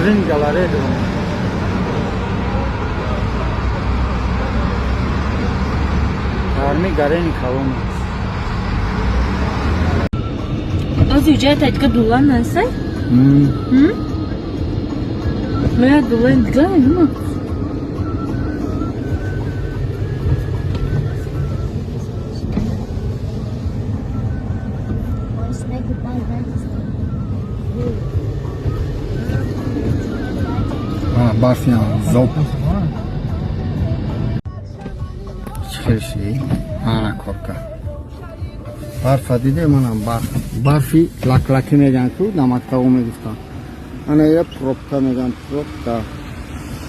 Дарин галарея дорам. Гарми гарени калон. Ози уҷая таҷика дула насай? Моя дула дига нема? Барфи зоб. Чӣ хел ши? Ана корка. Барфа диде манам барф. Барфи лаклаки меган ку, дар мактабо мегуфтан. Ана я пробка меган, пробка.